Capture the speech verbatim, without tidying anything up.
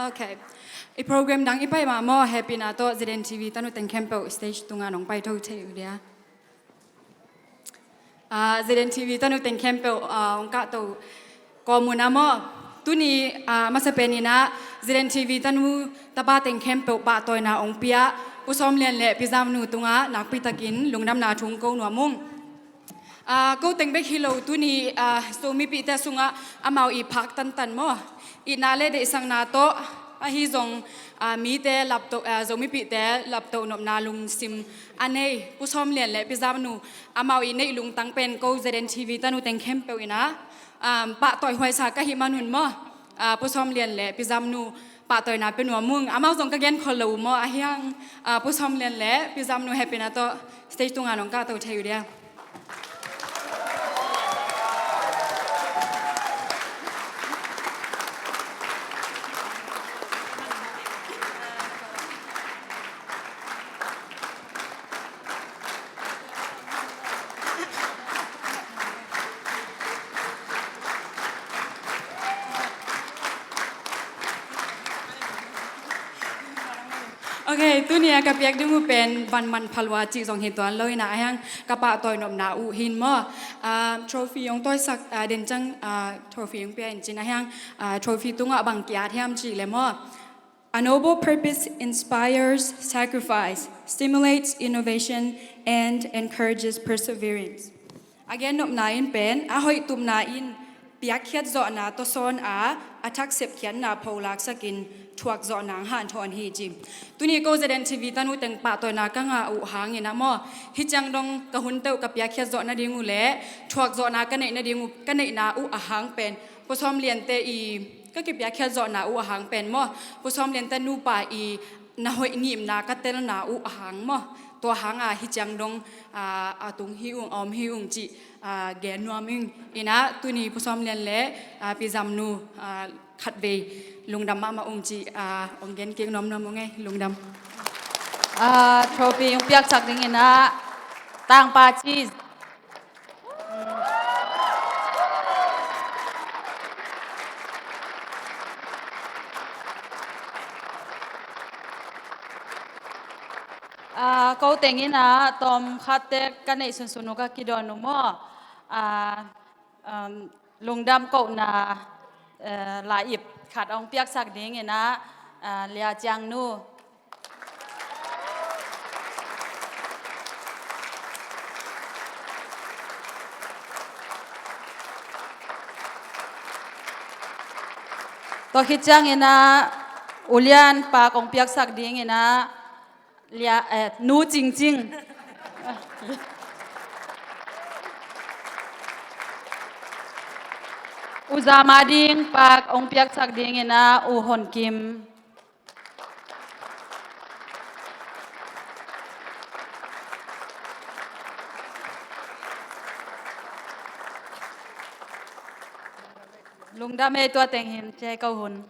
Ok. I program dang i pai mah maw, hehpihna tawh Z N T V tanu teng khempeuh stage tungah nong pai tho thei uh dia. Ah, Z N T V tanu teng khempeuh, ah, hong kahto kawm uh na maw. Tuni, ah, masa pen in ah Z N T V tanu tapa teng khempeuh pahtawina hong pia Pu Sawm Lian le Pi Zam Nu tungah nakpi takin lungdamna thu hong ko nuam ung. Ah, ko teng bek hi lo, tuni, ah, Zomipihte sungah amau i phak tantan maw, itna le deihsakna tawh ahi zong, ah, mite laptoh, ah, Zomipihte laptoh nopna lungsim a nei Pu Sawm Lian le Pi Zam Nu, amau i neih lungtang pen ko Z N T V tanu teng khempeuh in ah, ah, pahtawi huaisa ka hih manun maw, ah, Pu Sawm Lian le Pi Zam Nu pahtawina pia nuam ung. Amau zong ka gen khol lo uh maw, ahi hang, ah, Pu Sawm Lian le Pi Zam Nu hehpihna tawh stage tungah nong kahto thei uh dia. Ok, tuni a ka piak ding uh pen van man phalua cih zong hi tuan lo in ah, ahi hang ka pahtawi nopna uh hi in maw. Ah, trophy hong tawisak, ah, den ciang, ah, trophy hong pia in cin, ahi hang, ah, trophy tungah bang ki-at hiam cih leh maw, "A noble purpose inspires sacrifice, stimulates innovation, and encourages perseverance." A gen nopna in pen, a hoih tupna in piakkhiat zawhna tawsawn a, a thak sepkhiatna pholaksakin thuak zawhna hong hanthawn hi ci. Tuni ko Z N T V tanu teng pahtawina ka ngah uh hangin ah maw, hih ciang dong ka hun teuh ka piakkhiat zawh nading uh le thuak zawhna ka neih nading uh, ka neihna uh ahang pen, Pu Sawm Liante i ka kipiakkhiat zawhna uh ahang pen maw, Pu Sawm Liante nupa i na hoih ngimna ka telna uh ahang maw, tua hanga hih ciang dong, ah, a tung hi ung, a om hi ung cih, ah, gen nuam ing. In ah tuni Pu Sawm Lian le, ah, Pi Zam Nu, ah, khatvei lungdam mahmah ung cih, ah, hong gen kik nuamnuam ung ei, lungdam. Ah, trophy hong piaksak dingin ah Tangpa Ci. Ah, ko teng in ah tawm khat tek ka neih sunsun uh ka kidawn uh maw. Ah, um, lungdam kohna, eh, lai-ip khat hong piaksak dingin ah, ah, Lia Ciang Nu. Tua khit ciangin ah U Lian Pak hong piaksak dingin ah Lia, eh, Nu Cing Cing. U Za Ma Ding Pak hong piaksak dingin ah U Hon Kim. Lungdam ei, tua teng hi in ci ei ko hun.